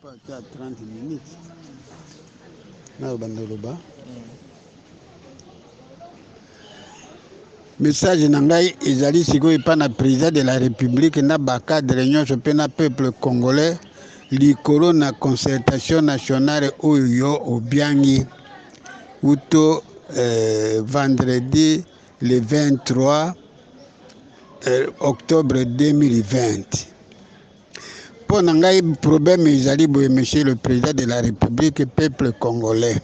pas ata 30 minutes nalobanda loba. Message na ngai ezali sikoyo epai na président de la République na bacadre nyonso mpe na peuple congolais likolo na concertation nationale oyo yo obiangi uto vendredi le 23 octobre 2020. Mpo na ngai problème ezali boye, monsieur le président de la République, peuple congolais.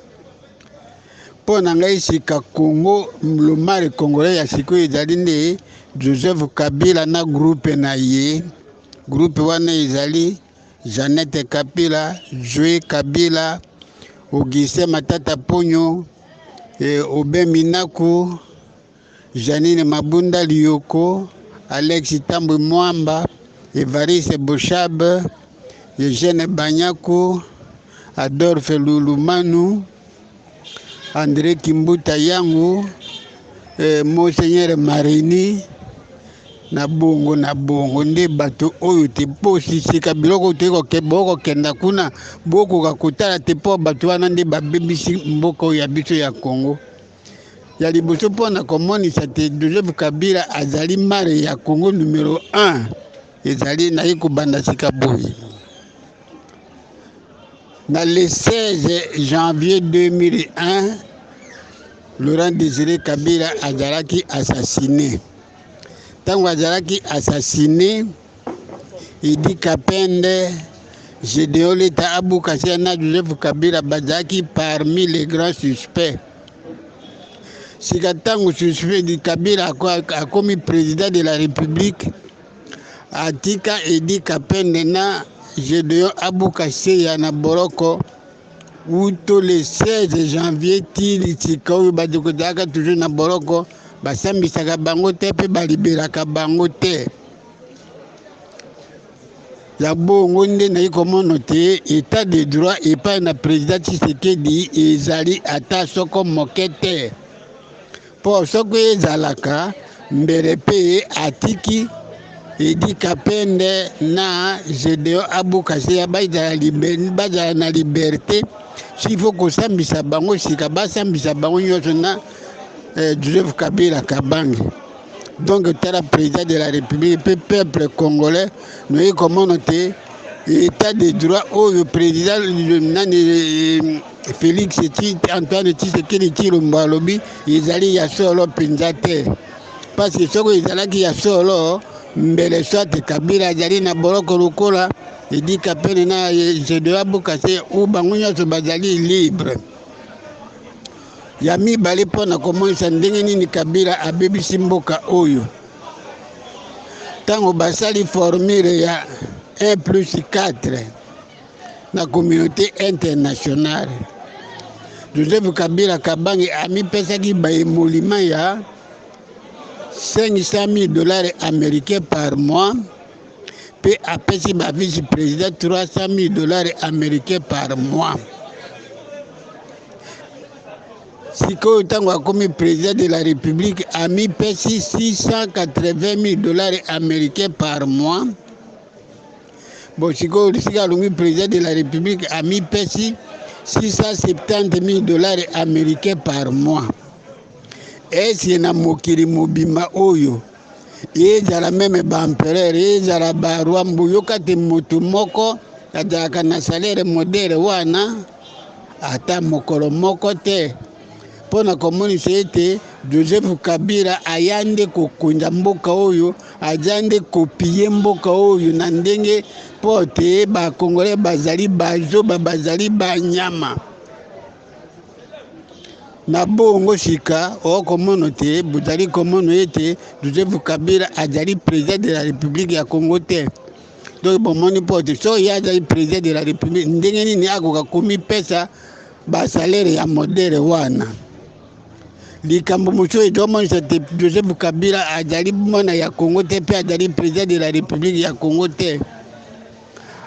Mpo na ngai sika Congo, lomare congolais ya sikoyo ezali nde Joseph Kabila na groupe na ye. Groupe wana ezali Jeannette Kabila, Joe Kabila, Augustin Matata Ponyo, Aubin Minaku, Janine Mabunda Lioko, Alex Tambwe Mwamba, Evariste Boshab, Eugène Banyaku, Adolphe Lulumanu, André Kimbuta Yangu, Monseigneur Marini, na bongo na bongo nde bato oyo te. Mpo sisika biloko te bokokenda kuna, bokoka kotala te, mpo bato wana nde babebisi mboka oyo ya biso ya Congo. Ya liboso, mpona komonisa te Joseph Kabila azali mare ya Congo numero 1, ezali naye kobanda sika boye. Na le 16 janvier 2001, Laurent Désiré Kabila azalaki assassiné. Ntango azalaki assassiné, Idi Kapende, Gédéon Leta Abukasia na Joseph Kabila bazalaki parmi les grands suspects. Sika ntango suspect Kabila akomi président de la République, atika Edi Kapende na Gédéon Abukasia na boloko uto le 16 janvier ti sika oyo. Bato kozalaka toujours na boloko, basambisaka bango te mpe baliberaka bango te. Ya bongo nde nayi komona te état de droit epai na président Tshisekedi ezali ata soko moke te, mpo soki ezalaka mbele mpe atiki Edi Kapende na Gédéon Abukasia bazala na liberté. S'il faut kosambisa bango sika, basambisa bango nyonso na Joseph Kabila Kabange. Donc tala, président de la République mpe peuple congolais, noyi komona te état de droit oyo président nani, Félix Antoine Tshisekedi Tshilombo alobi ezali ya solo mpenza te, parce que soki ezalaki ya solo, mbele soit Kabila azali na boloko lokola Edi Kapende na Gédéon Abokase ou bango nyonso bazali libre. Ya mibale, mpona komonisa ndenge nini Kabila abebisi mboka oyo, ntango basali formule ya 1 plus 4 na communauté internationale, Joseph Kabila Kabange amipesaki baémoluments ya 500 000 dollars américains par mois, mpe apesi bavice président 300 000 dollars américains par mois. Sikoyo ntango akomi président de la République, amipesi 680 000 dollars américains par mois. Bon, sikoyo sika alongi président de la République, amipesi 670 000 dollars américains par mois. Eske na mokili mobimba oyo, ezala même baempereur, ezala baroi, mboyoka te moto moko azalaka na salaire modèle wana ata mokolo moko te? Mpo na komonisa ete Joseph Kabila aya nde kokonza mboka oyo, aza nde kopiller mboka oyo na ndenge mpo te bacongolais bazali bazoba, bazali banyama. Na bongo sika okomona te, bozali komona ete Joseph Kabila azali président de la République ya Congo te. Donc bomoni, mpo te soki ye azali président de la République, ndenge nini akoka komipesa basalaire ya modèle wana? Likambo mosusu ezomonisa te Joseph Kabila azali mwana ya Congo te mpe azali président de la République ya Congo te,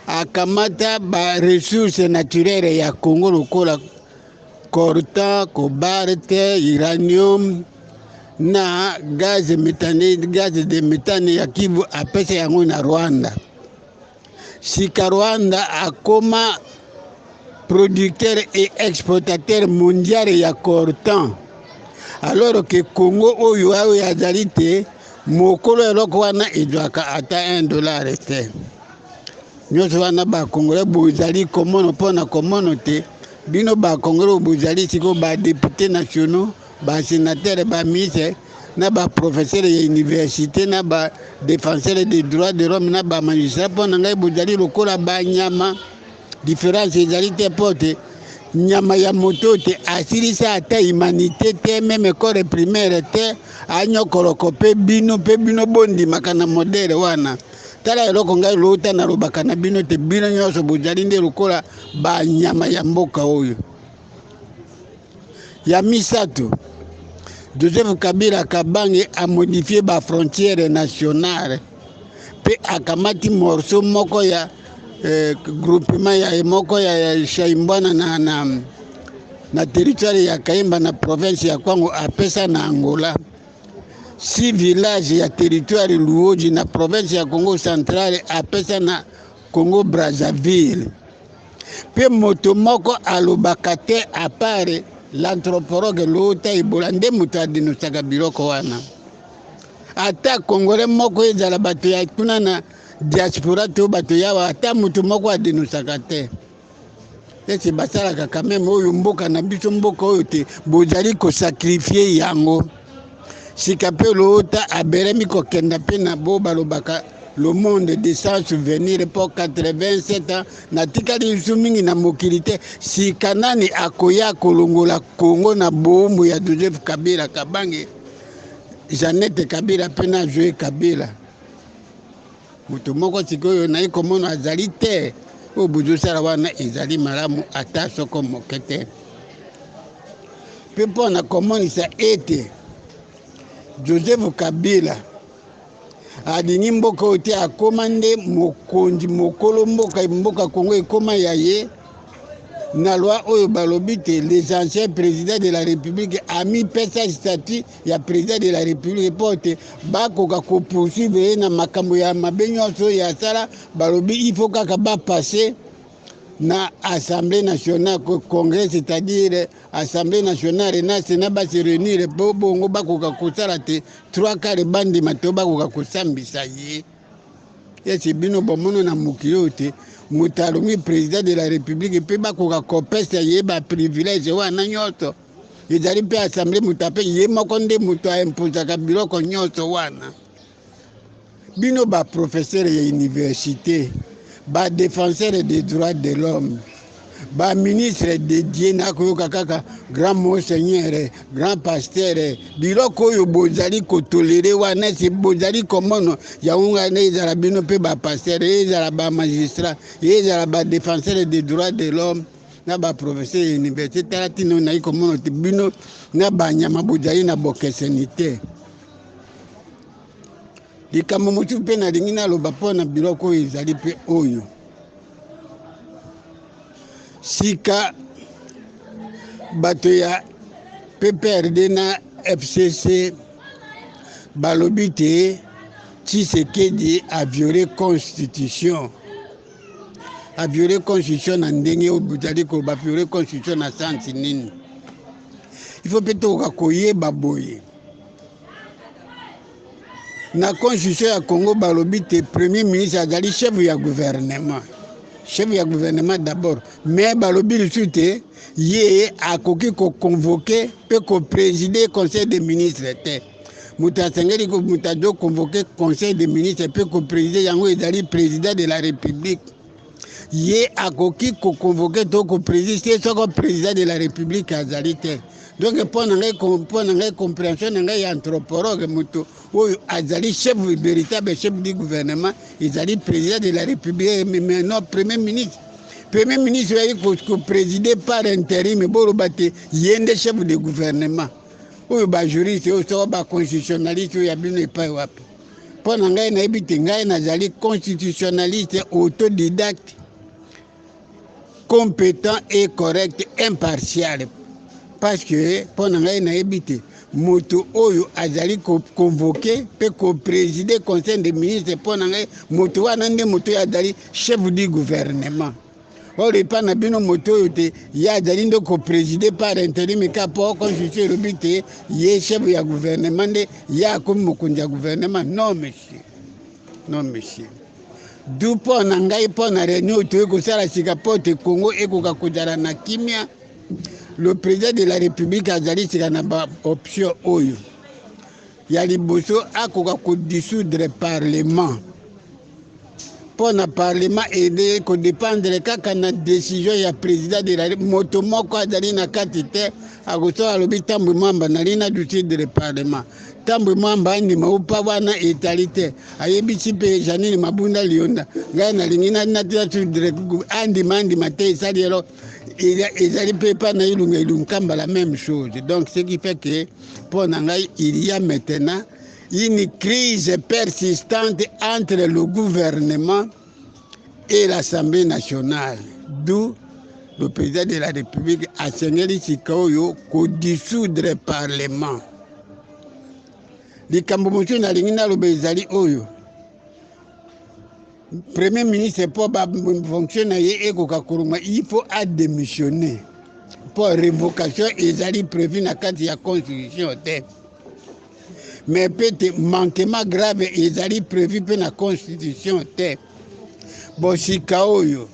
akamata baressource naturelle ya Congo lokola coltan, cobalt, uranium na gaz méthane, gaz de méthane ya Kivu, apesa yango na Rwanda. Sika Rwanda akoma producteur et exportateur mondial ya coltan, alors que Congo oyo oyo azali te mokolo eloko wana ezwaka ata 1 dollar te. Nyonso wana bakongole bozali komono mpo na komono te. Bino bakongole bozali sikoyo badepute nationaux, basénateur, baministre na baprofesseur ya université na badéfenseur des droits de l'homme na bamagistrat, mpo na ngai bozali lokola banyama. Différence ezali te, mpo te nyama ya moto te asilisa ata humanité te, même école primaire te, anyokoloko mpe bino mpe bino bondimaka na modèle wana. Tala eloko ngai lota nalobaka na bino te, bino nyonso bozali nde lokola banyama ya mboka oyo. Ya misato, Joseph Kabila Kabange amodifie bafrontière nationale mpe akamati morceau moko ya groupement ya moko ya Shaimbwana na territoire ya Kayemba na province ya Kwango, apesa na Angola. Si village ya territoire Luoji na province ya Congo central, apesa na Congo Brazzaville. Mpe moto moko alobaka te à part l'anthropologue Lota Ebola nde moto adenosaka biloko wana. Ata Congolais moko, ezala bato ya kuna na diaspora to bato yawa, ata moto moko adenosaka te. Ese basalaka quand même oyo mboka na biso, mboka oyo te bozali kosacrifier yango. Sika mpe Lota abelemi kokenda mpe na bo balobaka le monde de sans souvenir, mpo 87 ans natikali lisusu mingi na mokili te. Sika nani akoya kolongola Kongo na bowumbu ya Joseph Kabila Kabange, Jeannette Kabila mpe na Zoe Kabila? Moto moko sikoyo naye komona azali te. Oyo bozosala wana ezali malamu ata soko moke te. Mpe mpo na komonisa ete Joseph Kabila alingi mboka oyo te, akóma nde mokonzi mokolo mboka, mboka Kongo ekóma ya ye na loi oyo balobi te les anciens présidents de la République, amipesa statut ya président de la République mpo te bakoka kopoursuivre ye na makambo ya mabe nyonso oyo asala. Balobi il faut kaka bapasse na Assemblée nationale, congrès, c'est-à-dire Assemblée nationale na Sénat base réunir mpo bongo bakoka kosala te trois quarts bandima to bakoka kosambisa ye. Esi bino bomona na mokili oyo te moto alongi président de la République mpe bakoka kopesa ye baprivilège wana nyonso? Ezali mpe assemblée moto ape ye moko nde moto aimposaka biloko nyonso wana. Bino baprofesseur ya université, badéfenseur des droits de l'homme, baministre dédié, nakoyoka kaka grand monseigneur, grand pasteur, biloko oyo bozali kotolérer wana, esi bozali komona yango. Ngai na ezala bino mpe bapasteur, ezala bamagistrat, ezala badéfenseur des droits de l'homme na baprofesseur ya université, tala ntina oyo nayi komona te bino na banyama bozali na bokeseni te. Likambo mosusu mpe nalingi naloba mpo na biloko oyo ezali mpe oyo sika bato ya PPRD na FCC balobi te Tshisekedi aviole constitution. Aviole constitution na ndenge oyo bozali koloba viole constitution na sansi nini? Il faut mpe tokoka koyeba boye, na constitution ya Congo balobi te premier ministre azali chef ya gouvernement, chef ya gouvernement d'abord, mais balobi lisusu te ye akoki koconvoquer mpe koprésider conseil des ministres te. Moto asengeli, moto azoconvoquer conseil des ministres mpe koprésider yango ezali président de la République. Ye akoki koconvoquer to koprésider te soko président de la République azali te. Donc mpo na ngai, compréhension na ngai ya anthropologue, moto oyo azali chef, véritable chef du gouvernement ezali président de la République, mais non premier ministre. Premier ministre oyaki koprésider par intérim, boloba te ye nde chef de gouvernement. Oyo bajuriste oyo soko baconstitutionnaliste oyo ya bino epai wapi? Mpo na ngai nayebi te, ngai nazali constitutionnaliste autodidacte, compétent et correct, impartial, parce que mpo na ngai nayebi te. Moto oyo azali ko convoquer mpe ko presider conseil des ministres, mpo na ngai moto wana nde moto oyo azali chef du gouvernement. Or epai na bino moto oyo te ye azali nde ko presider par interim ka mpo constitution elobi te ye chef ya gouvernement nde ye akomi mokonzi ya gouvernement. Non monsieur, non monsieur. Du mpo na ngai, mpo na réunion oyo toyei kosala sika mpo te Congo ekoka kozala na kimia, le président de la République azali sika na baoption oyo ya liboso: akoka kodissoudre parlement, mpo na parlement ede kodépendre kaka na décision ya président de la. Moto moko azali na kati te akosala, alobi: "Tambwe Mwamba, nali na dissoudre parlement." Tambwe Mwamba andima upa wana etali te. Ayebisi mpe Jeanine Mabunda Lionda: "Ngai nalingi nadissoudre." Andima, andima te, esali elo ezali mpe epai na Ilunga Ilunkamba, la même chose. Donc ce qui fait que mpo na ngai, il y a maintenant une crise persistante entre le gouvernement et l'Assemblée nationale, d'où le président de la République asengeli sika oyo kodissoudre parlement. Likambo mosusu nalingi naloba ezali oyo: premier ministre, mpo bafonction na ye ekoka kolongwa, il faut adémissionner, mpo révocation ezali prévu na kati ya constitution te. Mais mpe te manquement grave ezali prévu mpe na constitution te. Bon, sika oyo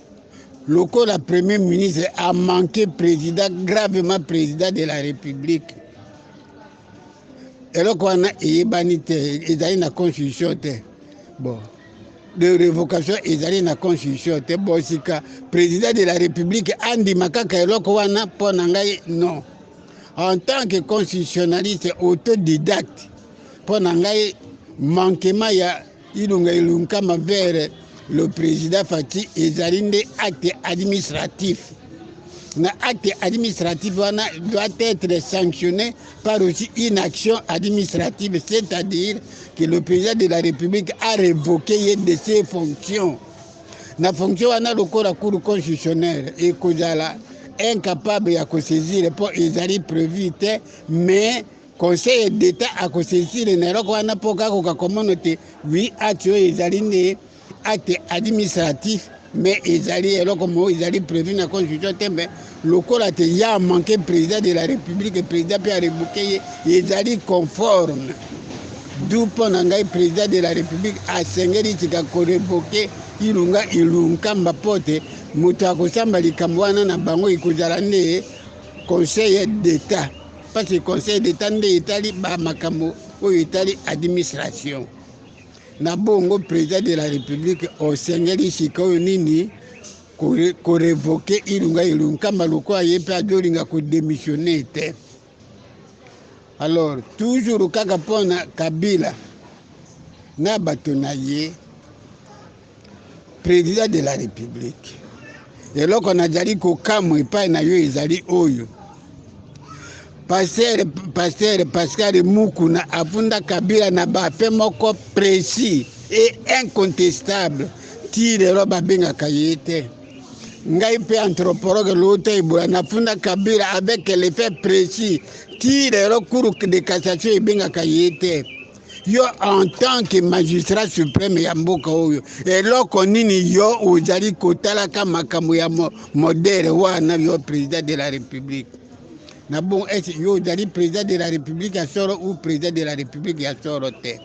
lokola premier ministre amanqué président gravement, président de la République, eloko wana eyebani te, ezali na constitution te. Bon, de révocation ezali na constitution te. Bon, sika président de la République andima kaka eloko wana? Mpo na ngai, non. En tant que constitutionnaliste autodidacte, mpo na ngai manquement ya Ilunga Ilunkamba vers le président Fatshi ezali nde acte administratif. Na acte administratif wana doit être sanctionné par aussi une action administrative, c'est-à-dire que le président de la République a révoqué ye de ses fonctions. Na fonction wana, lokola cour constitutionnelle ekozala incapable ya kosaisir mpo ezali prévu te, mais Conseil d'État akosaisir na eloko wana mpo kakoka komona te oui, acte oyo ezali nde acte administratif, mais ezali eloko moko ezali prévu na constitution te. Mais lokola te ya manqué président de la République, président mpe arévoquer ye, ezali conforme. Du mpo na ngai, président de la République asengeli tika korévoquer Ilunga Ilunkamba, mpo te moto akosamba likambo wana na bango ekozala nde Conseil d'État, parce que Conseil d'État nde etali bamakambo oyo etali administration. Na bongo président de la République osengeli sikoyo nini? Korévoquer Ilunga Ilunkamba, lokola ye mpe azolinga kodémissionner te. Alors toujours kaka mpona Kabila na bato na ye, président de la République, eloko nazali kokamwa epai na yo ezali oyo: pasteur Pascal Mukuna afunda Kabila na bafaits moko précis et incontestable, ti lelo babengaka ye te. Ngai mpe anthropologue Lota Ebola nafunda Kabila avec les faits précis, ti lelo Cour de cassation ebengaka ye te. Yo, en tant que magistrat suprême ya mboka oyo, eloko nini yo ozali kotalaka makambo ya modèle wana, yo président de la République? Na bon, est yo ozali président de la République ya solo ou président de la République ya solo te?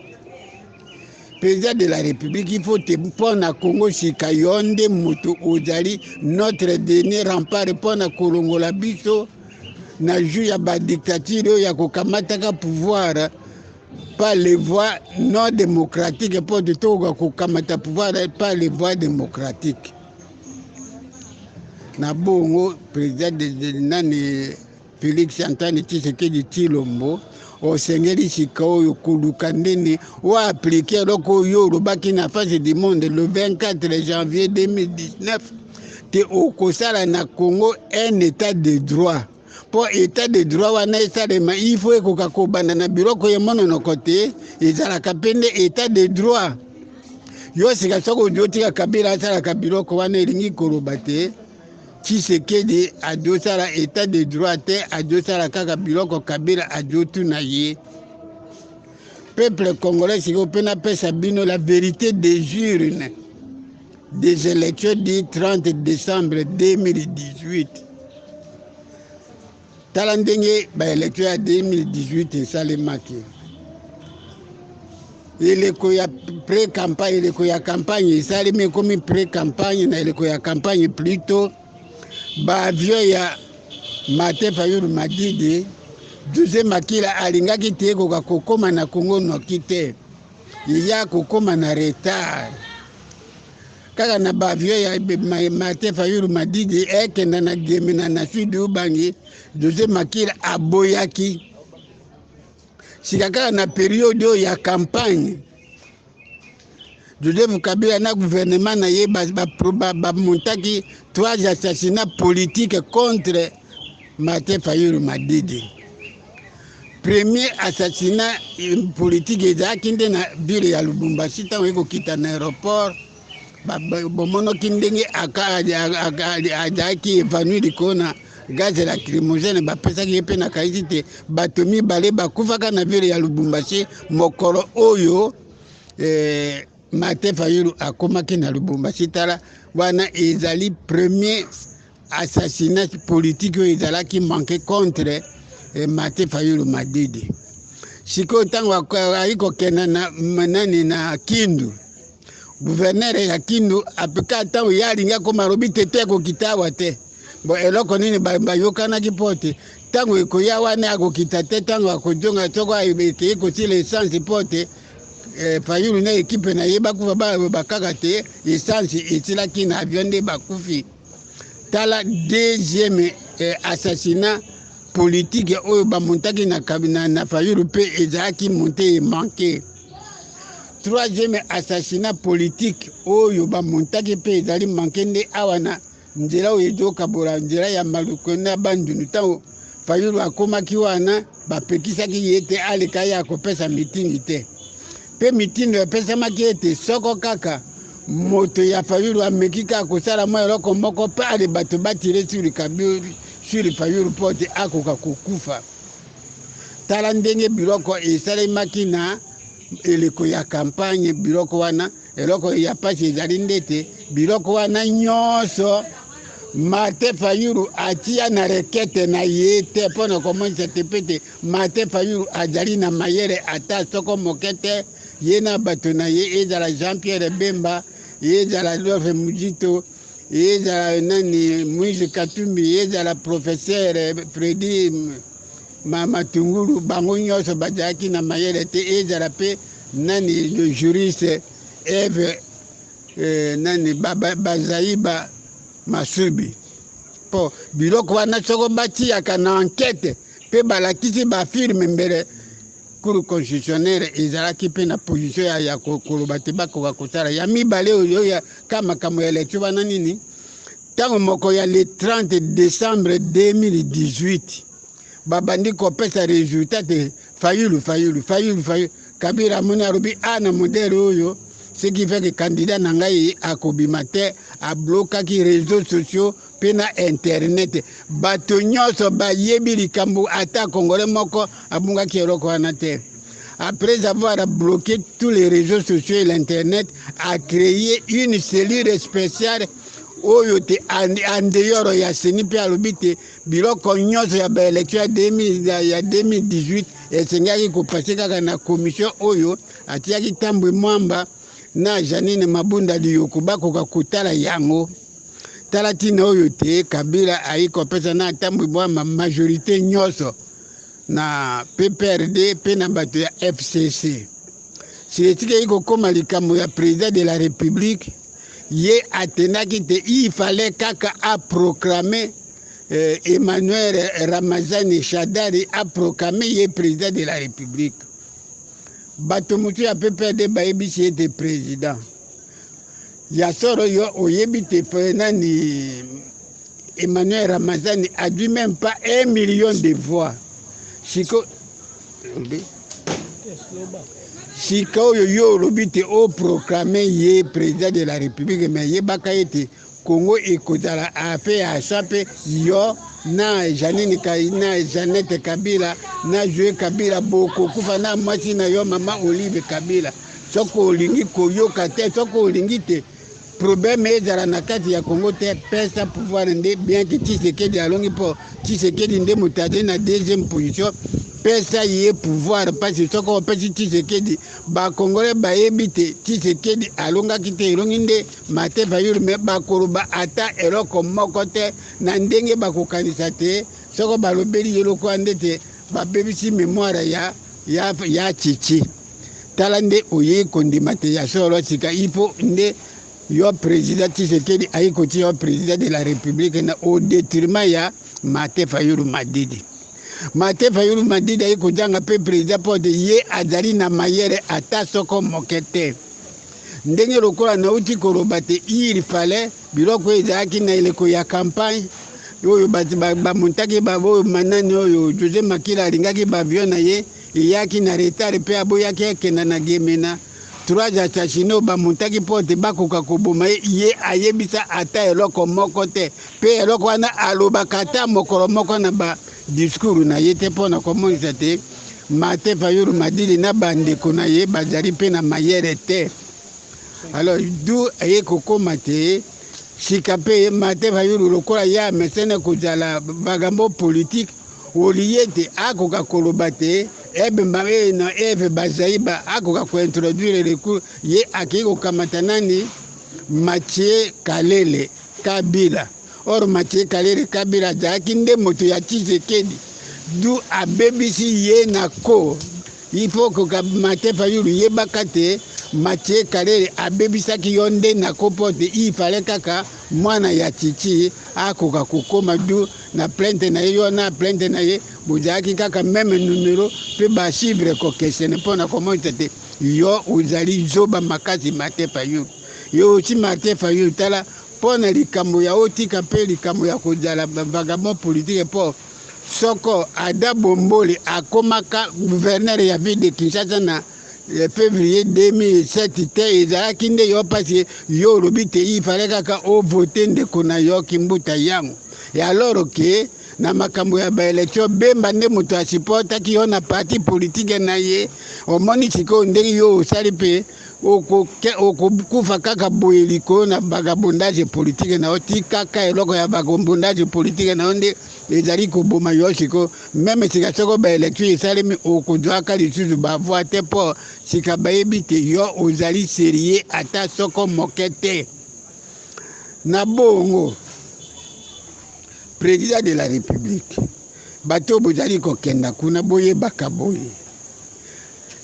Président de la République, il faut te mpo na Congo sika, yo nde moto ozali notre dernier rempart mpo na kolongola biso na joug ya badictature oyo ya kokamataka pouvoir par les voies non démocratiques, mpo te tokoka kokamata pouvoir par les voies démocratiques. Na bongo président de nani, Félix Antoine Tshisekedi Tshilombo, osengeli sika oyo koluka ndeni oappliquer eloko oyo olobaki na face du monde le 24 janvier 2019 te okosala na Congo un état de droit. Mpo état de droit wana esalema, il faut ekoka kobanda na biloko emononoko te ezalaka mpe nde état de droit. Yo sika soki ozotika Kabila asalaka biloko wana, elingi koloba te Tshisekedi azosala etat de droit te, azosala kaka biloko Kabila azotuna ye. Peuple congolais, sikoyo mpe napesa bino la vérité des urnes des élections du 30 décembre 2018. Tala ndenge baélection ya 2018 esalemaki. Eleko ya pré campagne, eleko ya campagne esalemi, ekomi pré campagne. Na eleko ya campagne plutôt, baavion ya Martin Fayulu Madidi, Jose Makila alingaki te ekoka kokóma na Congo noki te, eya kokóma na retard. Kaka na baavion ya Martin Fayulu Madidi ekenda na Gemena na Sud Ubangi, Jose Makila aboyaki. Sika kaka na période oyo ya campagne, Joseph Kabila na gouvernement na ye bamontaki trois assassinats politiques contre Martin Fayulu Madidi. Premier assassinat politique ezalaki nde na ville ya Lubumbashi. Ntango ekokita na aéroport, bomonoki ndenge azalaki évanoui likolo na gaz lacrymogène bapesaki ye. Mpe na kaisi te, bato mibale bakufaka na ville ya Lubumbashi mokolo oyo Martin Fayulu akomaki na Lubumbashi. Tala, wana ezali premier assassinat politique oyo ezalaki manqué contre Martin Fayulu Madidi. Sikoyo ntango ayi kokenda na nani, na Kindu, gouverneur ya Kindu apeka, ntango ye alingi akoma, alobi te te, akokita awa te. Bon, eloko nini bayokanaki? Mpo te ntango ekoya wana akokita te, ntango akozonga soko ekei kosila essence, mpo te Fayulu na équipe na ye bakufa. Bakaka te essence esilaki na avion nde bakufi. Tala deuxième assassinat politique oyo bamontaki na Fayulu, mpe ezalaki monté et manqué. Troisième assassinat politique oyo bamontaki mpe ezali manqué nde awa na nzela oyo ezokabola nzela ya Maluku na Bandundu. Ntango Fayulu akomaki wana, bapekisaki ye te aleka ye akopesa mitingi te. Mpe mitindo epesamaki ete soko kaka moto ya Fayulu ameki kaka kosala mwa eloko moko mpe ale bato batirer sur Kabila, sur Fayulu, mpo te akoka kokufa. Tala ndenge biloko esalemaki na eleko ya campagne. Biloko wana, eloko ya pasi ezali nde te biloko wana nyonso Martin Fayulu atia na requête na ye te, mpo na komonisa te mpe te Martin Fayulu azali na mayele ata soko moke te. Ye na bato na ye, ezala Jean Pierre Bemba, ye ezala Adolphe Muzito, ye ezala nani, Moïse Katumbi, ye ezala professeur Fredi Matungulu, bango nyonso bazalaki na mayele te. Ezala mpe nani, le juriste Eve nani Bazaiba Masubi, mpo biloko wana soko batiaka na enquête mpe balakisi bafirme, mbele Cour constitutionnelle ezalaki mpe na position ya koloba te bakoka kosala. Ya mibale oyo ya ka makambo ya élection wana nini, ntango moko ya le 30 décembre 2018 babandi kopesa résultat te Fayulu, Fayulu, Fayulu, Fayulu. Kabila amoni, alobi a na modèle oyo, ce qui fait que candidat na ngai akobima te. Ablokaki réseaux sociaux mpe na internet. Bato nyonso bayebi likambo, ata Congolais moko abungaki eloko wana te. Après avoir bloqué tous les réseaux sociaux et l'internet, a créé une cellule spéciale oyo te en dehors ya CENI, mpe alobi te biloko nyonso ya baélection ya 2018 esengaki kopasser kaka na commission oyo atiaki Tambwe Mwamba na Janine Mabunda Liyoko, bakoka kotala yango. Tala ntina oyo te Kabila ayi kopesa na Tambwe Mwamba majorité nyonso na PPRD mpe na bato ya FCC. Sika kokóma likambo ya président de la République, ye atendaki te, il fallait kaka aproclamer Emmanuel Ramazani Shadari, aproclamer ye président de la République. Bato mosusu ya PPRD bayebisi ete président ya solo, yo oyebi te nani Emmanuel Ramazani azwi même pas 1 million de voix. Siko sika oyo yo olobi te oproclamer ye président de la République, mais yebaka ete Congo ekozala afe ya sape. Yo na Janine na Jeannette Kabila na Joe Kabila bokokufa na mwasi na yo mama Olive Kabila. Soki olingi koyoka te, soki olingi te problème ezala na kati ya Congo te, pesa pouvoir nde bien que Tshisekedi alongi, mpo Tshisekedi nde moto azali na deuxième position. Pesa ye pouvoir, parce soki opesi Tshisekedi, Bakongole bayebi te Tshisekedi alongaki te, elongi nde Martin Fayulu, me bakoloba ata eloko moko te na ndenge bakokanisa te. Soko balobeli ye lokola nde te babebisi mémoire ya Tshitshi. Tala nde oyei kondima te ya solo. Sika il faut nde yo président Tshisekedi ayi kotia yo président de la République na au détriment ya Martin Fayulu Madidi. Martin Fayulu Madidi ayi kozanga mpe président mpo te ye azali na mayele ata soko moke te. Ndenge lokola nauti koloba te, il fallait biloko ezalaki na eleko ya campagne oyo bamontaki oyo manani oyo José Makila alingaki baavion na ye eyaki na retard mpe aboyaki akenda na Gemena. Trois assassinats oyo bamontaki mpo te bakoka koboma ye, ye ayebisa ata eloko moko te, mpe eloko wana alobaka ata mokolo moko na badiscours na ye te, mpo na komonisa te Martin Fayulu Madidi na bandeko na ye bazali mpe na mayele te. Alors du aye kokóma te sika mpe Martin Fayulu lokola ye amesene kozala vagabond politique, olie te akoka koloba te ebe na Eve Bazaiba akoka kointroduire recours, ye akei kokamata nani, Mathieu Kalele Kabila. Or Mathieu Kalele Kabila azalaki nde moto ya Tshisekedi, du abebisi ye na ko. Il faut koka Martin Fayulu yebaka te Mathieu Kalele abebisaki yo nde na ko, mpo te il fallait kaka mwana ya Tshitshi akoka kokóma. Du na plainte na ye, yo na plainte na ye bozalaki kaka même numéro mpe bachiffre kokesene, mpo na komonisa te yo ozali zoba makasi. Martin Fayulu, yo osi Martin Fayulu, tala mpo na likambo ya otika mpe likambo ya kozala vagabond politique, mpo soko Ada Bomboli akomaka gouverneur ya ville de Kinshasa na février 2007 te, ezalaki nde yo, mpasi yo olobi te il fallait kaka ovote ndeko na yo Kimbuta yango. E alors ke na makambo ya baélection, Bemba nde moto asupportaki yo na parti politique na ye. Omoni sikoyo ndenge yo osali mpe okokufa kaka boye likolo na vagabondage politique na yo. Tikaka eloko ya vagabondage politique na yo nde ezali koboma yo sikoyo. Même sika soko baélection esalemi, okozwaka lisusu bavoix te, mpo sika bayebi te yo ozali sérieux ata soko moke te. Na bongo, président de la République, bato oyo bozali kokenda kuna, boyebaka boye: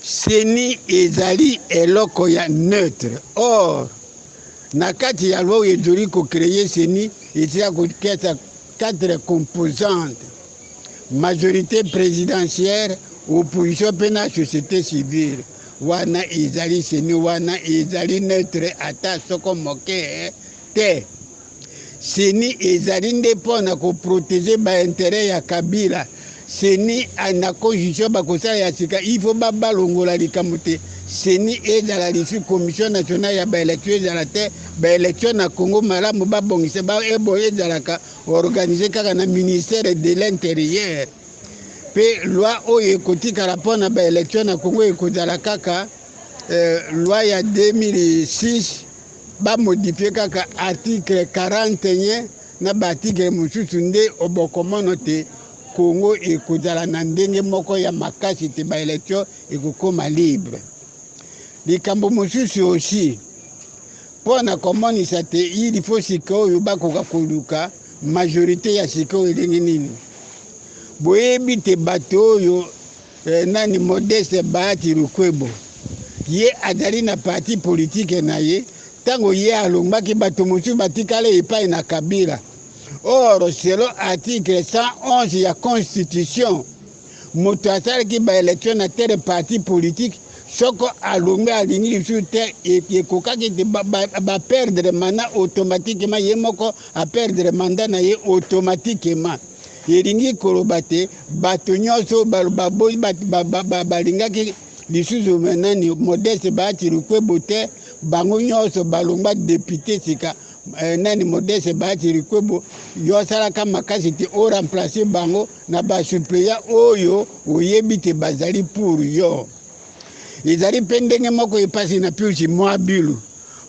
CENI ezali eloko ya neutre. Or na kati ya loi oyo ezali kocréer CENI, esika kokesa quatre composantes: majorité présidentielle, opposition mpe na société civile. Wana ezali CENI, wana ezali neutre ata soko moke te. CENI ezali nde mpona koprotéger baintérêt ya Kabila. CENI na constitution bakosala ya sika, il faut balongola likambo te CENI ezala lisusu Commission nationale ya baélection ezala te. Baélection na Congo malamu babongisa ebo ezalaka organisé kaka na ministère de l'Intérieur, mpe loi oyo ekotikala mpona baélection na Congo ekozala kaka loi ya 2006, bamodifier kaka article 41 na baarticle mosusu, nde obokomono te Congo ekozala na ndenge moko ya makasi te, baélection ekokóma libre. Likambo mosusu aussi, mpo na komonisa te il faut sika oyo bakoka koluka majorité ya sika oyo elingi nini, boyebi te bato oyo nani, Modeste Bahati Lukwebo, ye azali na parti politique na ye. Ntango ye alongwaki, bato mosusu batikala epai na Kabila. Or selon article 111 ya constitution, moto asalaki baélection na tel parti politique, soko alongwe, alingi lisusu te, ekokaki te baperdre mandat automatiquement. Ye moko aperdre mandat na ye automatiquement. Elingi koloba te bato nyonso baboyi, balingaki lisusu nani, Modeste Bahati Lukwebo te, bango nyonso balongwa député. Sika Nani, Modeste Bahati Lukwebo, yo asalaka makasi te oremplace bango na basuppléant oyo oyebi te bazali pour yo. Ezali mpe ndenge moko epasi na Pius Muabilu,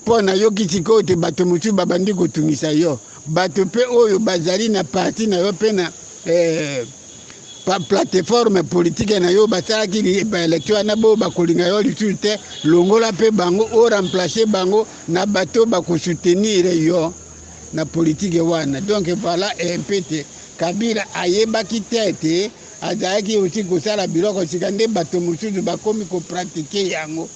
mpo nayoki sikoyo te bato mosusu babandi kotungisa yo, bato mpe oyo bazali na parti na yo mpe na plateforme politique na yo basalaki baélection wana, bo bakolinga yo lisusu te. Longola mpe bango, oremplace bango na bato bakosoutenir yo na politike wana. Donc voilà mpe te Kabila ayebaki te ete azalaki aussi kosala biloko sika nde bato mosusu bakomi kopratiquer yango.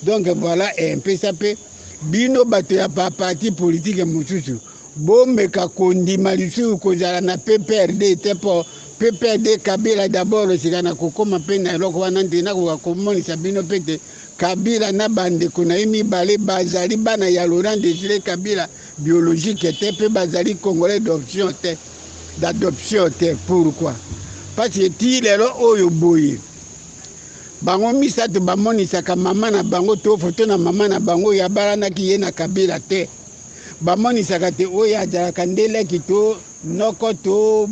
Donc voilà mpesa mpe bino bato ya baparti politique mosusu, bomeka kondima lisusu kozala na PPRD te, mpo PPRD Kabila d'abord sika na kokóma mpe na eloko wana nde nakoka komonisa bino mpe te Kabila na bandeko na ye mibale bazali bana ya Laurent Désiré Kabila biologique te, mpe bazali Congolais d'option te, d'adoption te. Pourquoi? Parce que ti lelo oyo boye, bango misato bamonisaka mama na bango to foto na mama na bango oyo abalanaki ye na Kabila te. Bamonisaka te oyo azalaka nde leki to noko to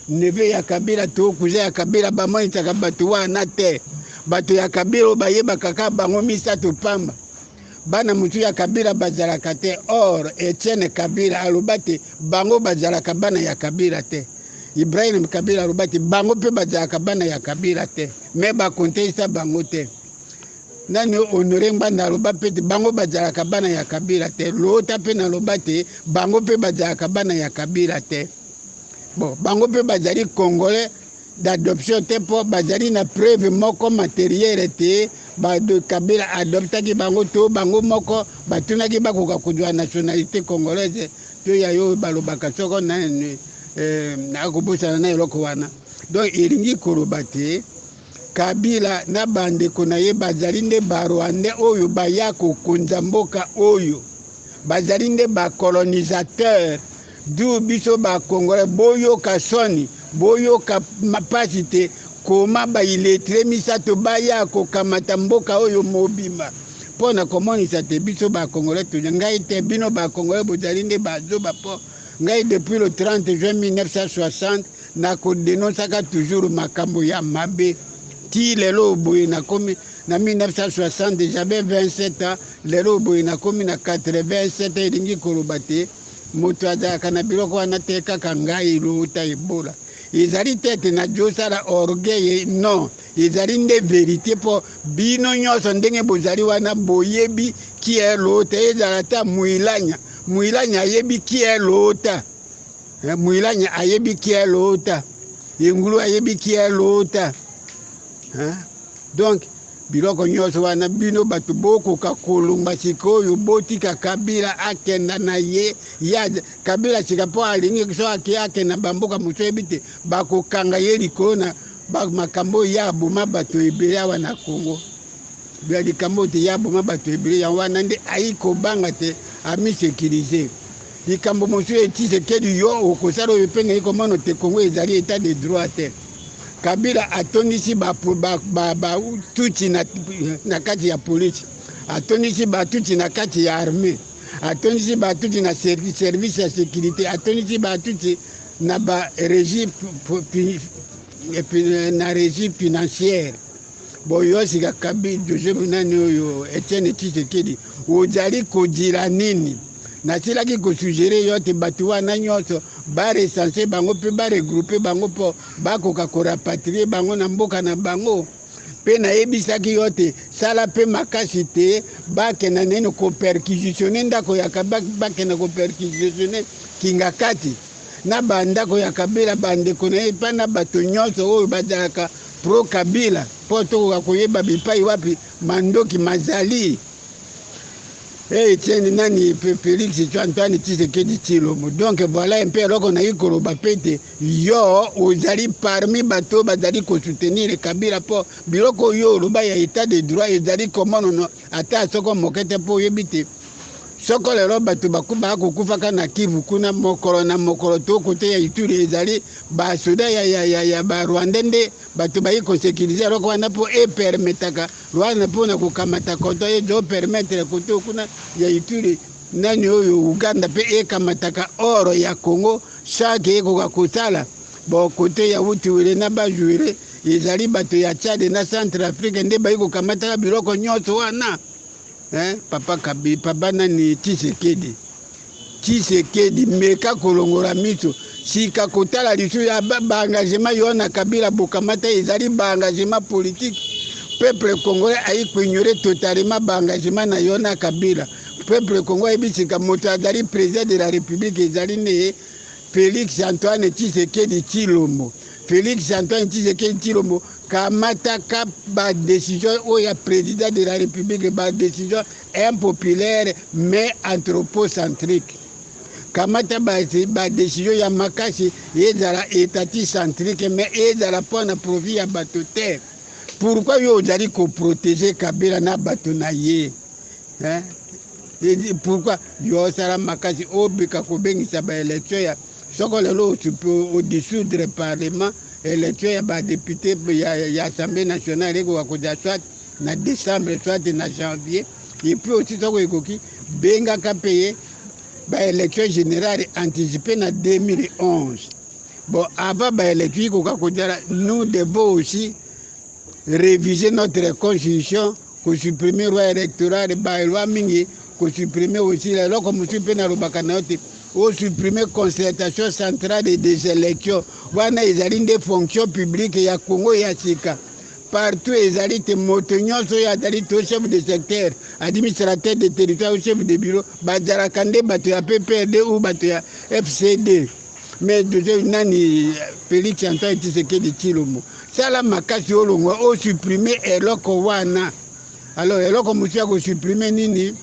neveu ya Kabila to cousin ya Kabila. Bamonisaka bato wana te. Bato ya Kabila oyo bayebaka kaka bango misato pamba, bana mosusu ya Kabila bazalaka te. Or Etienne Kabila aloba te bango bazalaka bana ya Kabila te. Ibrahim Kabila aloba te bango mpe bazalaka bana ya Kabila te, mais bakontesta bango te. Nani, Honore Ngbanda aloba mpe te bango bazalaka bana ya Kabila te. Lota mpe naloba te bango mpe bazalaka bana ya Kabila te. Bon, bango mpe bazali Congolais d'adoption te, mpo bazali na preuve moko matérielle te Kabila adoptaki bango to bango moko batunaki bakoka kozwa nationalité congolaise to ya yo balobaka soko nani, nakobosana na eloko wana. Donc elingi koloba te Kabila na bandeko na ye bazali nde Barwandais oyo baya kokonza mboka oyo, bazali nde bacolonisateur. Du biso Bacongolais, boyoka soni, boyoka mpasi te koma baillettrés misato baya kokamata mboka oyo mobimba, mpo na komonisa te biso Bacongolais toza ngai te, bino Bacongolais bozali nde bazoba. Mpo ngai depuis le 30 juin 1960 nakodénonçaka toujours makambo ya mabe ti lelo boye. Nakomi na 1960, j'avais 27 ans. Lelo boye nakomi na 87. Elingi koloba te moto azalaka na biloko wana te, kaka ngai Lota Ebola. Ezali te ete nazosala orgueil, non, ezali nde vérité, mpo bino nyonso ndenge bozali wana boyebi qui est Lota. Ezala ta Mwilanya, Mwilanya ayebi qui est Lota. Mwilanya ayebi qui est Lota, Engulu ayebi qui est Lota. Donc biloko nyonso wana, bino bato bokoka kolongwa sikoyo, botika Kabila akenda na ye. Ya Kabila sika, mpo alingi so ake akenda bamboka mosusu, yebi te bakokanga ye likolo na makambo oyo ya aboma bato ebele awa na Congo. Ya likambo te ya aboma bato ebele, yango wana nde ayi kobanga te amisécuriser. Likambo mosusu, Etisekedi, yo okosala oyo mpe nayi komona te Congo ezali état de droit te. Kabila atondisi Batutsi na kati ya polisi, atondisi Batutsi na kati ya armée, atondisi Batutsi na service ya sécurité, atondisi Batutsi na barégie, na régie financière. Boyo sika Kabila, Joseph nani oyo, Etienne Tshisekedi, ozali kodila nini? Nasilaki kosuggérer yo te bato wana nyonso barecenser bango mpe baregrouper bango mpo bakoka korapatrier bango na mboka na bango. Mpe nayebisaki yo te sala mpe makasi te bakenda nene koperquisitionner ndako ya, bakenda koperquisitionner Kingakati na bandako ya Kabila, bandeko na ye mpe na bato nyonso oyo bazalaka pro Kabila, mpo tokoka koyeba bipai wapi mandoki mazali. Etienne nani, Félix Antoine Tshisekedi Tshilombo, donc voilà mpe eloko nayi koloba mpe te yo ozali parmi bato bazali kosoutenir Kabila, mpo biloko oyo oloba ya état de droit ezali komonono ata soko moke te, mpo oyebi te soko lelo bato bakokufaka na Kivu kuna mokolo na mokolo to kote ya Ituri, ezali basoda ya Barwandais nde bato bayi kosécuriser eloko wana, mpo epermettaka Rwanda mpona kokamata koto ezopermettre kote kuna ya Ituri. Nani oyo Uganda mpe ekamataka or ya Congo chaque ekoka kosala bon kote ya Utuwele na Bajuele ezali bato ya Tchad na Centre Afrique nde bayi kokamataka biloko nyonso wana eh, papa Kabi, papa nani Tshisekedi Tshisekedi meka kolongola miso sika kotala lisusu ya baengagement yo na Kabila bokamata ezali baengagement politique. Peuple congolais ayi koignore totalement baengagement na yo na Kabila. Peuple congolais ayebi sika moto azali président de la République ezali nde Félix Antoine Tshisekedi Tshilombo. Félix Antoine Tshisekedi Tshilombo kamataka badécision oyo ya président de la République, badécision impopulaire mais anthropocentrique. Kamata badécision ya makasi, ezala étaticentrique mais ezala mpona profit ya bato te. Pourquoi yo ozali koprotéger Kabila na bato na ye, hein? Pourquoi yo osala makasi obika kobengisa baélection ya soko lelo odissoudre parlement, élection ya badéputé ya Assemblée nationale ekoka kozala soit na décembre, soit na janvier. Et puis aussi soko ekoki, bengaka mpe ye baélection générale anticipée na 2011. Bon, avant baélection ekoka kozala, nous devons aussi réviser notre constitution, kosupprimer loi électorale, baloi mingi kosupprimer aussi. Eloko mosusu mpe nalobaka na yo te, osupprimer concertation centrale des élections. Wana ezali nde fonction publique ya Congo ya sika. Partout ezali te moto nyonso oyo azali to chef de secteur, administrateur de territoire ou chef de bureau bazalaka nde bato ya PPRD ou bato ya FCD. Mais nani Félix Antoine Tshisekedi Tshilombo, sala makasi olongwa osupprimer eloko wana. Alors eloko mosusu ya kosupprimer nini?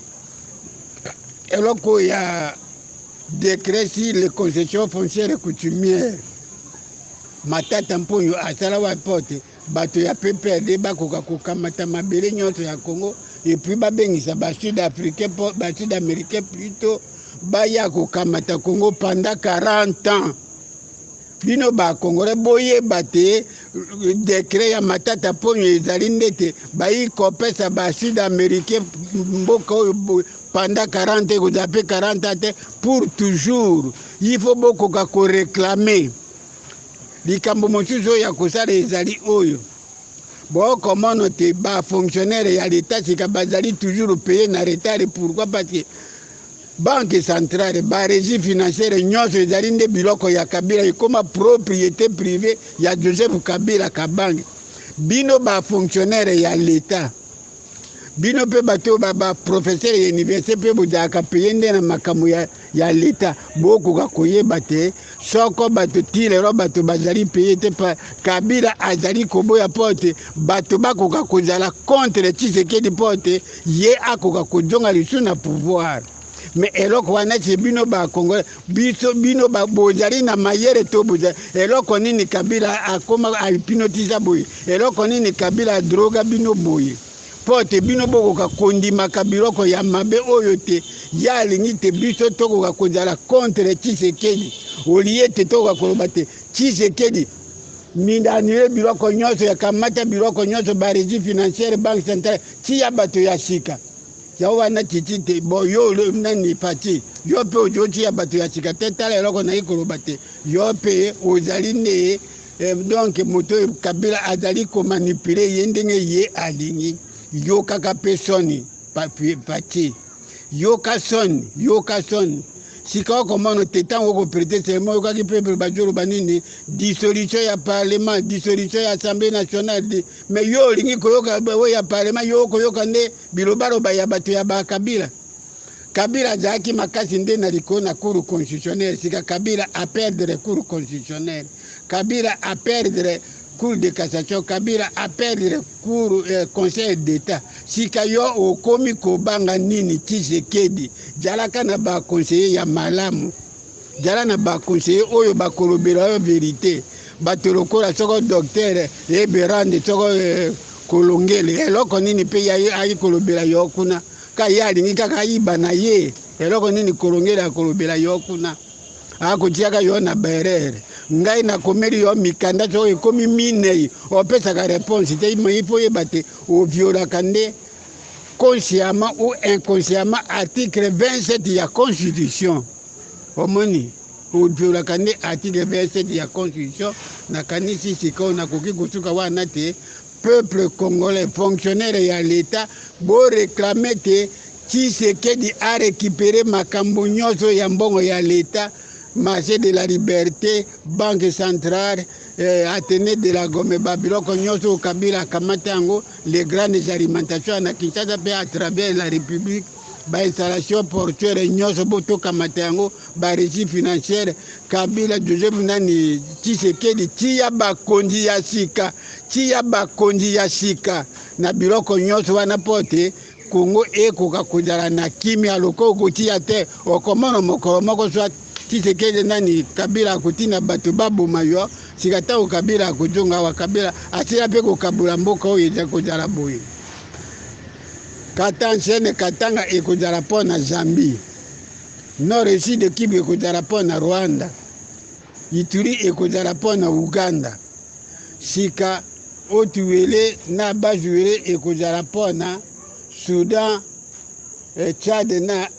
Eloko ya décret sur les concessions foncières coutumières. Matata Mponyo asala wa pote bato ya PPRD bakoka kokamata mabele nyonso ya Congo et puis babengisa basud africain, basud américain plutôt, baya kokamata Congo pendant 40 ans. Bino bakongolais boyeba te, décret ya Matata Mponyo ezali ndete bayi kopesa basud américain mboka oyo pendant 40, ekozala mpe 40 ans te, pour toujours. Il faut bokoka koréclamer. Likambo mosusu oyo ya kosala ezali oyo bokomona te, bafonctionnaire ya leta sika bazali toujours payé na retard. Pourquoi? Parce que banque centrale, barégie financière nyonso ezali nde biloko ya Kabila, ekóma propriété privée ya Joseph Kabila Kabange. Bino bafonctionnaire ya leta, bino mpe bato baprofesseur ya université mpe bozalaka payé nde na makambo ya leta, bokoka koyeba te soko bato ti lelo bato bazali payé te. Kabila azali koboya mpo te bato bakoka kozala contre Tshisekedi, mpo te ye akoka kozonga lisusu na pouvoir. Mais eloko wana ti bino bakongolais, biso bino bozali na mayele to bozali eloko nini? Kabila akoma ahypnotiser boye, eloko nini Kabila adroga bino boye mpo te bino bokoka kondimaka biloko ya mabe oyo te ye alingi te biso tokoka kozala contre Tshisekedi? Olie te tokoka koloba te Tshisekedi mindanile biloko nyonso ya kamata, biloko nyonso, barégie financière, banque centrale, tia bato ya sika. Yango wana titi te. Bon, yo nani pati, yo mpe ozotia bato ya sika te. Tala eloko nayi koloba te, yo mpe ozali nde donc moto oyo Kabila azali komanipuler ye ndenge ye alingi. Yo kaka mpe soni pati, yoka soni, yoka soni. Sika okomona te ntango okoprêter serment, oyokaki mpe bazoloba nini? Dissolution ya parlement, dissolution ya Assemblée nationale. Mais yo olingi koyoka oyo ya parlement, yo okoyoka nde bilobaloba ya bato ya bakabila. Kabila azalaki makasi nde na likolo na cour constitutionnelle. Sika Kabila aperdre cour constitutionnelle, Kabila aperdre cour de cassation, Kabila aperdre cour conseil d'État. Sika yo okomi kobanga nini? Tshisekedi, jalaka na baconseiller ya malamu, jala na baconseiller oyo bakolobela yo vérité, bato lokola soko docteur Eberande, soko Kolongele. Eloko nini mpe ayi kolobela yo kuna? Ka ye alingi kaka ayiba na ye. Eloko nini Kolongele akolobela yo kuna? Akotiaka yo na berere. Ngai nakomeli yo mikanda soko ekomi minei, opesaka réponse te. Il faut oyeba te oviolaka nde. Consciemment ou inconsciemment article 27 ya constitution. Omoni, oviolaka nde article 27 ya constitution. Nakanisi sikoyo nakoki kosuka wana te. Peuple congolais, fonctionnaire ya l'État, bo réclamer te Tshisekedi a récupéré makambo nyonso ya mbongo ya l'État, marché de la liberté, banque centrale, Athénée de la Gombe, babiloko nyonso Kabila akamata yango, les grandes alimentations na Kinshasa mpe à travers la République, bainstallation portuaire nyonso botokamata yango, barégie financière. Kabila Joseph nani Tshisekedi, tia bakonzi ya sika, tia bakonzi ya sika na biloko nyonso wana mpo te Kongo ekoka kozala na kimia. Loko okotia te, okomona mokolo moko soit Tshisekedi nani Kabila akotinda bato baboma yo. Sika ntango Kabila akozonga awa, Kabila asila mpe kokabola mboka oyo, eza kozala boye. Kata ancienne Katanga ekozala mpo na Zambie, nord et sud Kivu ekozala mpo na Rwanda, Ituri ekozala mpo na Uganda, sika Haut-Uele na Bas-Uele ekozala mpo na Soudan, Tchad na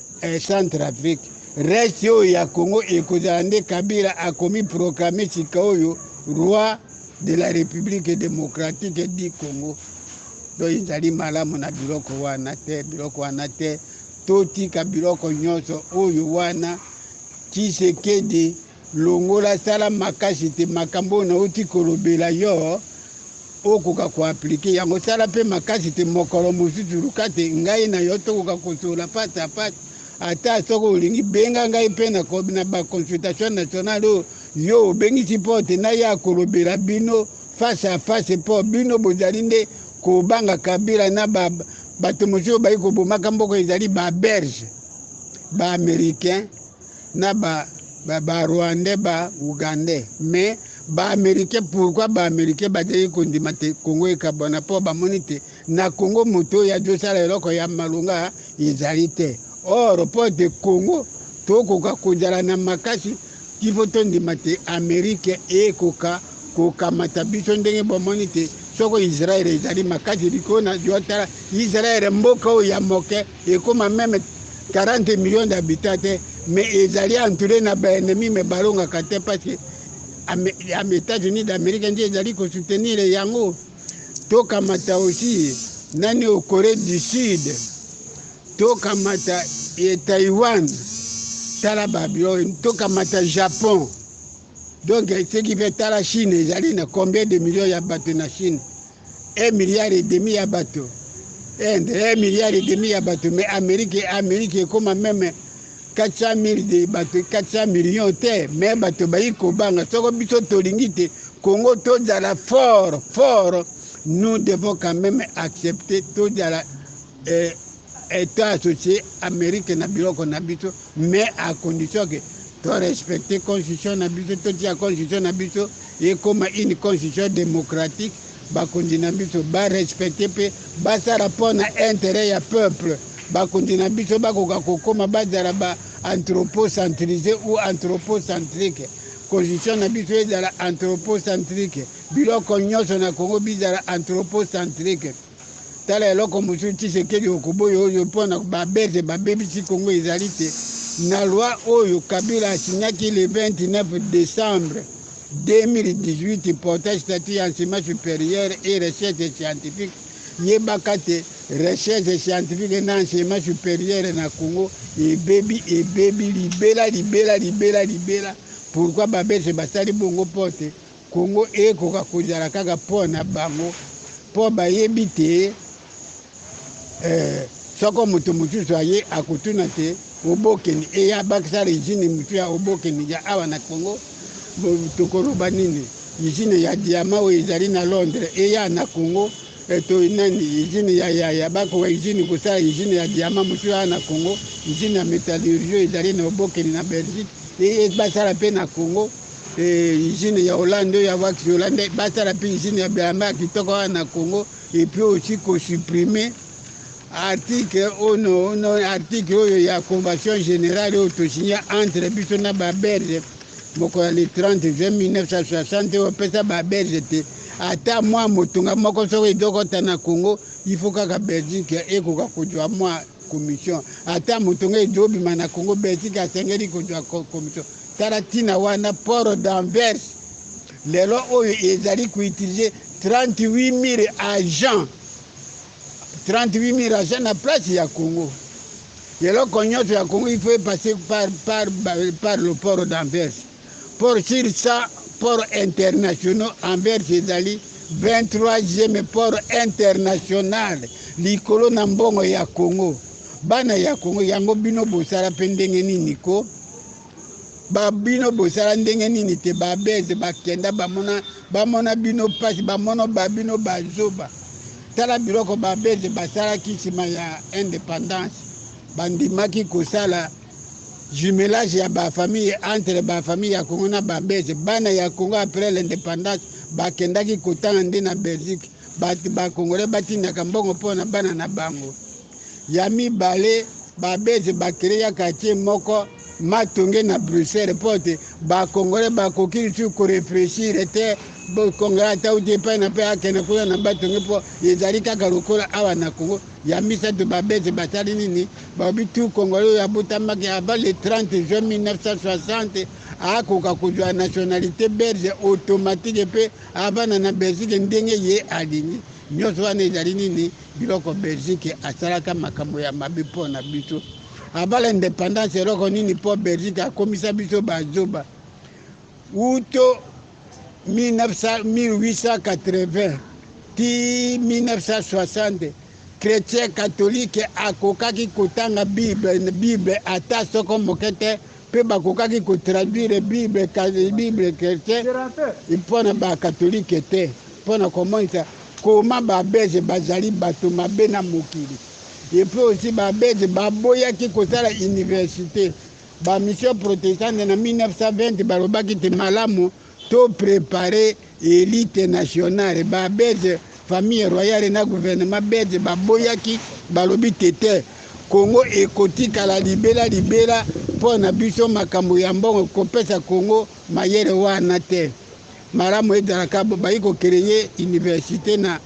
Centrafrique. Reste oyo ya Congo ekozala nde Kabila akomi proclame sika oyo roi de la République démocratique du Congo. Donc ezali malamu na biloko wana te, biloko wana te. Totika biloko nyonso oyo wana. Tshisekedi, longola, sala makasi te makambo oyo nauti kolobela yo okoka koappliquer yango. Sala mpe makasi te mokolo mosusu luka te ngai na yo tokoka kosola face à face. Ata soki olingi, benga ngai mpe na baconsultation nationale oyo yo obengisi mpo te naya kolobela bino face à face, mpo bino bozali nde kobanga Kabila na bato mosusu bayi kobomaka mboka. Ezali babelge, baaméricain na barwandais, ba baougandais. Mais baaméricain, pourquoi baaméricain bazali kondima te Kongo ekabwana? Mpo bamoni te na Kongo moto oyo azosala eloko ya malonga ezali te. Or mpo te Kongo tokoka kozala na makasi, il faut tondima te Amerike ekoka kokamata biso. Ndenge bomoni te soko Israel ezali makasi likolo na yo, tala Israel, mboka oyo ya moke, ekóma même 40 millions d'habitants te, mais ezali entouré na baennemi, mais balongaka te parce que États-Unis d'Amérique nde ezali kosoutenir yango. Tokamata aussi nani o Corée du Sud, tokamata e Taïwan, tala babilo, tokamata Japon. Donc ce qui fait, tala Chine, ezali na combien de millions ya bato na Chine? 1,5 milliard ya bato, Inde 1,5 milliard ya bato, mais Amérique ekóma même 400 000 de bato, 400 millions te. Mais bato bayi kobanga. Soko biso tolingi te Congo tozala fort fort, nous devons quand même accepter tozala état associé Amérique na biloko na biso, mais à condition que torespecte constitution na biso, totia constitution na biso ekóma une constitution démocratique. Bakonzi na biso barespecte mpe basala mpo na intérêt ya peuple. Bakonzi na biso bakoka kokóma bazala ba anthropocentrisé ou anthropocentrique. Constitution na biso ezala anthropocentrique, biloko nyonso na Congo bizala anthropocentrique. Tala eloko mosusu Tshisekedi okoboya oyo mpona babelge babebisi Kongo ezali te na loi oyo Kabila asignaki le 29 décembre 2018 portant statut ya enseignement supérieur et recherche scientifique. Yebaka te recherche scientifique na enseignement supérieur na Congo ebebi, ebebi libela, libela, libela, libela. Pourquoi babelge basali bongo? Mpo te Congo ekoka kozala kaka mpo na bango, mpo bayebi te soko moto mosusu aye akotuna te obokeni eya bakisala usine mosusu ya obokeni ya awa na Congo. Tokoloba nini? Usine ya diamant oyo ezali na Londres eya na Congo, to nani usine ya bakoka usine kosala usine ya diamant mosusu awa na Congo. Usine ya métallurgie oyo ezali na obokeni na Belgique basala mpe na Congo. Usine ya Hollande oyo ya wax Hollande basala mpe usine ya bilamba ya kitoko awa na Congo. Et puis aussi kosupprimer article ono ono article oyo ya convention générale oyo tosinya entre biso na babelge mokolo ya le 30 juin 1960, oyo opesa babelge te ata mwa motonga moko soko ezokɔta na Congo. Il faut kaka Belgique ekoka kozwa mwa commission. Ata motonga ezobima na Congo, Belgique asengeli kozwa commission. Tala ntina wana, port d'Anvers lelo oyo ezali koutiliser 38 000 agents, 38 000 agents na place ya Congo. Eloko nyonso ya Congo, il faut epasser par le port d'Anvers. Port sur 100 port internationaux, Anvers ezali 23e port international likolo na mbongo ya Congo. Bana ya Congo, yango bino bosala mpe ndenge nini ko babino bosala ndenge nini te? Babelges bakenda, bamona, bamona bino mpasi, bamona babino bazoba. Tala biloko babelges basalaki nsima ya indépendance. Bandimaki kosala jumelage ya bafamille, entre bafamille ya Congo na Babelges. Bana ya Congo, après l'indépendance, bakendaki kotanga nde na Belgique. Bato bacongolais batindaka mbongo mpona bana na bango. Ya mibale, Babelges bacréer quartier moko Matonge na Bruxelles, mpo te bacongolais bakoki lisusu koréfléchir te. Congolais ata uti epai na mpe akende kuna na Batonge, mpo ezali kaka lokola awa na Congo. Ya misato, Babelges basali nini? Balobi tout Congolais oyo abotamaki avant le 30 juin 1960 akoka kozwa nationalité belge automatique mpe avanda na Belgique ndenge ye alingi. Nyonso wana ezali nini? Biloko Belgique asalaka, makambo ya mabe mpo na biso avant l'indépendance. Eloko nini mpo Belgique akomisa biso bazoba? Uto 1880 ti 1960, chrétien catholique akokaki kotanga Bible ata soko moke te, mpe bakokaki kotraduire Bible chrétien mpona bacatholique te, mpona komonisa koma Babelges bazali bato mabe na mokili. Et puis aussi, Babelges baboyaki kosala université. Bamission protestante na 1920 balobaki te malamu to préparer élite nationale. Babelges, famille royale na gouvernement belge baboyaki, balobi te te, Congo ekotikala libela libela mpo na biso. Makambo ya mbongo kopesa Congo mayele wana te. Malamu ezalaka bayi kocréer université na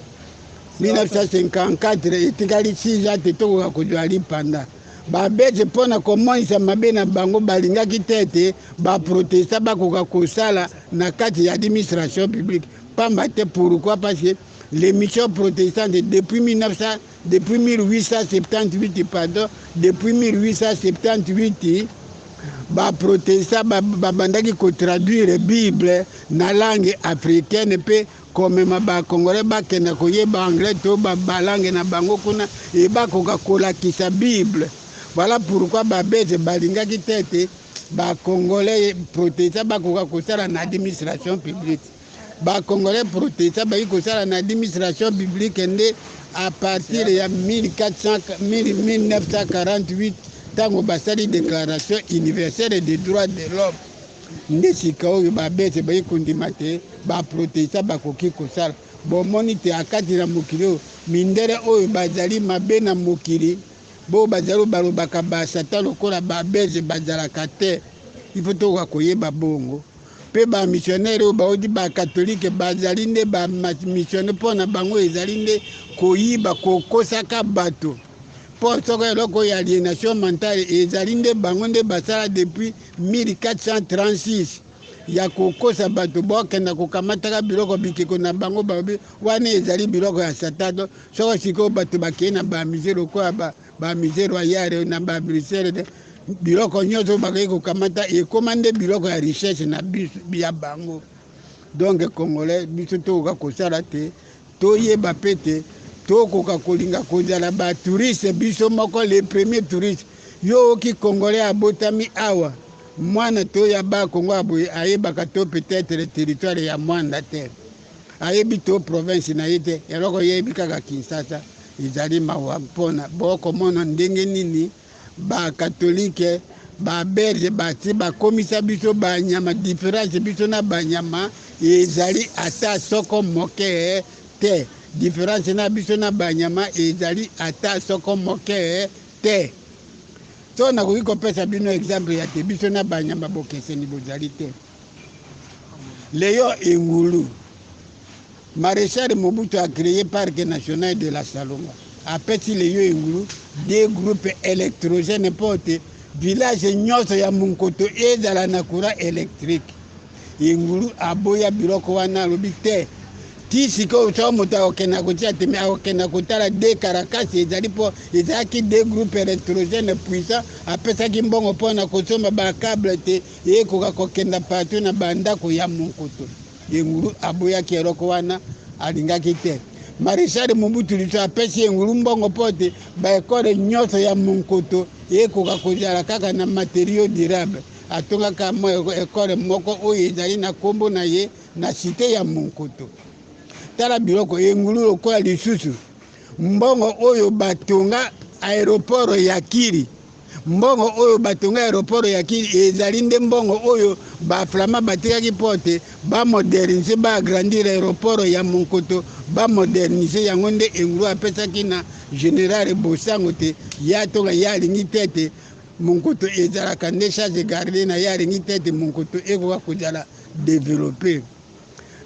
1954, etikali 6 ans te tokoka kozwa lipanda. Babelges, mpona komonisa mabe na bango, balingaki te ete baprotestant bakoka kosala na kati ya administration publique, pamba te, pourquoi? Parce que les missions protestantes depuis 1900, depuis 1878, pardon, depuis 1878, baprotestant babandaki kotraduire Bible na langue africaine mpe komema bacongolais bakenda koyeba anglais to balangue na bango kuna e bakoka kolakisa Bible. Voilà pourquoi Babelges balingaki te ete bacongolais protestant bakoka kosala na administration publique. Bacongolais protestant bayi kosala na administration publique nde à partir ya 1400, 1948, ntango basali Déclaration universelle des droits de l'homme. Nde sika oyo Babelges bayi kondima te baprotestant bakoki kosala. Bomoni te akati na mokili oyo, mindele oyo bazali mabe na mokili, bo bazali balobaka basatan lokola Babelges bazalaka te. Il faut tokoka koyeba bongo. Mpe bamissionnaire oyo bauti bacatholique bazali nde bamissionnaire, mpo na bango ezali nde koyiba, kokosaka bato, mpo soko eloko oyo aliénation mentale ezali nde bango nde basala depuis 1436 ya kokosa bato. Bokenda kokamataka biloko bikeko na bango, balobi wana ezali biloko ya Satan. Soko sikoyo bato bakei na bamusée lokola bamusée royal na baBruxelles, biloko nyonso bakoki kokamata ekóma nde biloko ya richesse na biso ya bango. Donc Congolais, biso tokoka kosala te, toyeba mpe te tokoka kolinga kozala batouriste biso moko, le premier touriste. Yo oki Congolais abotami awa, mwana to ya Bakongo ya boye, ayebaka to peut-être territoire ya Mwanda te, ayebi to province na ye te, eloko yebi kaka Kinshasa. Ezali mawa mpona bokomona ndenge nini bacatholique Babelges bati bakomisa biso banyama. Différence biso na banyama ezali ata soko moke te. Différence na biso na banyama ezali ata soko moke te. So nakoki kopesa bino exemple ya te biso na banyama bokeseni bozali te. Leyo engulu Maréchal Mobutu a créé Parc national de la Salonga. Apesi Leyo Engulu deux groupes électrogènes mpo te village nyonso ya Monkoto ezala na courant électrique. Engulu aboya biloko wana, alobi te. Ti sikoyo, soko moto akokenda kotia teme, akokenda kotala de karakasi ezali, mpo ezalaki deux groupes électrogènes puissant. Apesaki mbongo mpona kosomba bacâble te ekoka kokenda partout na bandako ya Monkoto. Engulu aboyaki eloko wana, alingaki te. Maréchal Mobutu liso apesi Engulu mbongo mpo te baécole nyonso ya Monkoto ekoka kozala kaka na matériau durable. Atongaka mwa école moko oyo ezali na nkombo na ye na cité ya Monkoto. Tala biloko Engulu lokola lisusu mbongo oyo batonga aéroport ya Kiri. Mbongo oyo batonga aéroport ya Kiri ezali nde mbongo oyo baflamands batikaki mpo te bamoderniser, baagrandir aéroport ya Monkoto, bamoderniser yango. Nde Engulu apesaki na général Bosango te ye atonga. Ye alingi te ete Monkoto ezalaka nde chasse gardée na ye. Alingi te ete Monkoto ekoka kozala développé.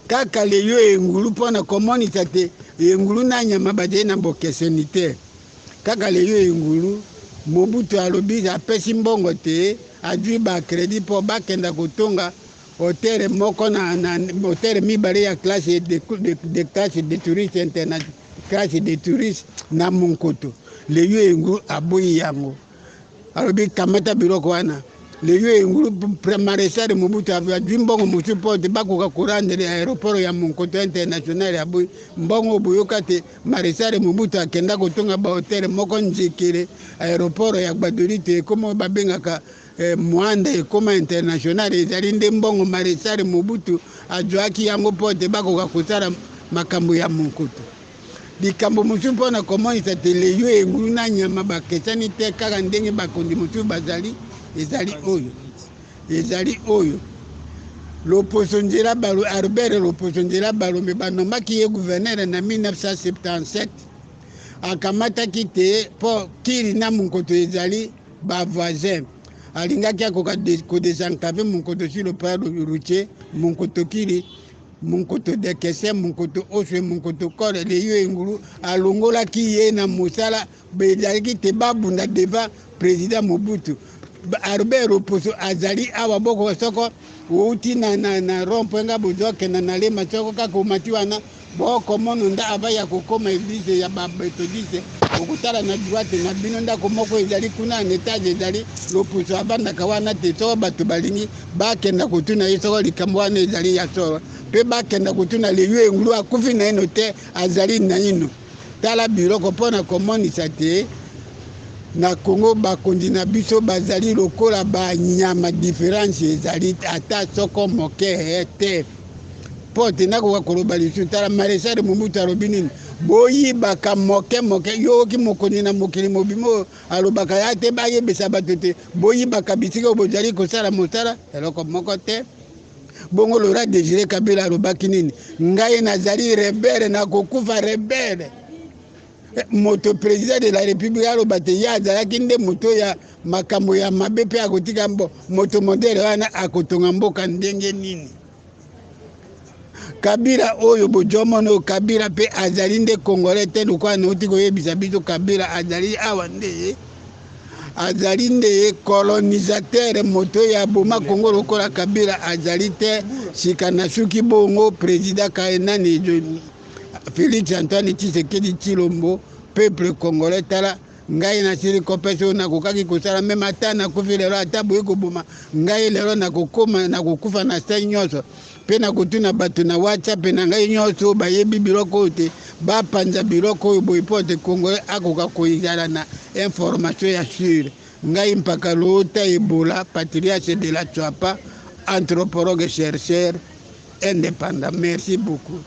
Kaka leyo Engulu, mpona komonisa te Engulu na nyama bazali na bokeseni te. Kaka leyo Engulu, Mobutu alobi, apesi mbongo te, azwi bacrédit mpo bakenda kotonga hôtel moko na hôtel mibale ya classe de classe de touriste international, classe de touriste na Monkoto. Leyo Engulu aboyi yango, alobi kamata biloko wana. Leyo Engulu, maréchal Mobutu azwi mbongo mosusu mpo te bakoka korendre aéroport ya Monkoto international. Aboyi mbongo. Boyoka te maréchal Mobutu akenda kotonga bahôtel moko nzekele. Aéroport ya Gbadolite ekoma babengaka Mwanda, ekoma international. Ezali nde mbongo maréchal Mobutu azwaki yango mpo te bakoka kosala makambo ya Monkoto. Likambo mosusu mpona komonisa te leyo Engulu na nyama bakesani te, kaka ndenge bakonzi mosusu bazali, ezali oyo, ezali oyo Loposo Nzela Balo, Albert Loposo Nzela Balombe. Banommaki ye gouverneur na 1977. Akamataki te mpo Kiri na Monkoto ezali bavoisin. Alingaki akoka kodésenclaver Monkoto sur le plan routier, Monkoto Kiri, Monkoto Dekese, Monkoto Oswe, Monkoto Kole. Leyo Engulu alongolaki ye na mosala. Ezalaki te babunda devant président Mobutu. Albert Loposo azali awa. Boko soko outi na rond-point nga bozokenda na Lema, soko kaka omati wana, bokomona nda ava ya kokoma église ya baméthodiste, okotala na droite na bino ndako moko ezali kuna na étage, ezali Loposo avandaka wana te. Soko bato balingi, bakenda kotuna ye soko likambo wana ezali ya solo, mpe bakenda kotuna Leyo Engulu. Akufi naino te, azali naino. Tala biloko mpona komonisa te na Kongo bakonzi na biso bazali lokola banyama, différence ezali ata soko moke te. Mpo te nakoka koloba lisusu. Tala maréchal Mobutu alobi nini? Boyibaka moke moke. Yoki mokonzi na mokili mobima oyo alobaka ya te bayebisa bato te boyibaka bisika oyo bozali kosala mosala, eloko moko te. Bongo Laurent Désiré Kabila alobaki nini? Ngai nazali rebelle, nakokufa rebelle. Moto président de la République aloba te ye azalaki nde moto ya makambo ya mabe mpe akotika mbo. Moto modèle wana akotonga mboka ndenge nini? Kabila oyo bojomona oyo, Kabila mpe azali nde Congolais te. Lokola nauti koyebisa biso, Kabila azali awa nde azali nde colonisateur, moto oyo aboma Kongo lokola Kabila azali te. Sika nasuki bongo. Président kaenani Félix Antoine Tshisekedi Tshilombo, peuple congolais, tala ngai nasili kopesa oyo nakokaki kosala. Même ata nakufi lelo, ata boyi koboma ngai lelo, nakokoma nakokufa na sai nyonso, mpe nakotuna bato na WhatsApp na ngai nyonso oyo bayebi biloko oyo te, bapanza biloko oyo boye mpo te Congolais akoka kozala na information ya sûre. Ngai mpaka Loota Ebola, patriarche de la Tshuapa, anthropologue chercheur indépendant. Merci beaucoup.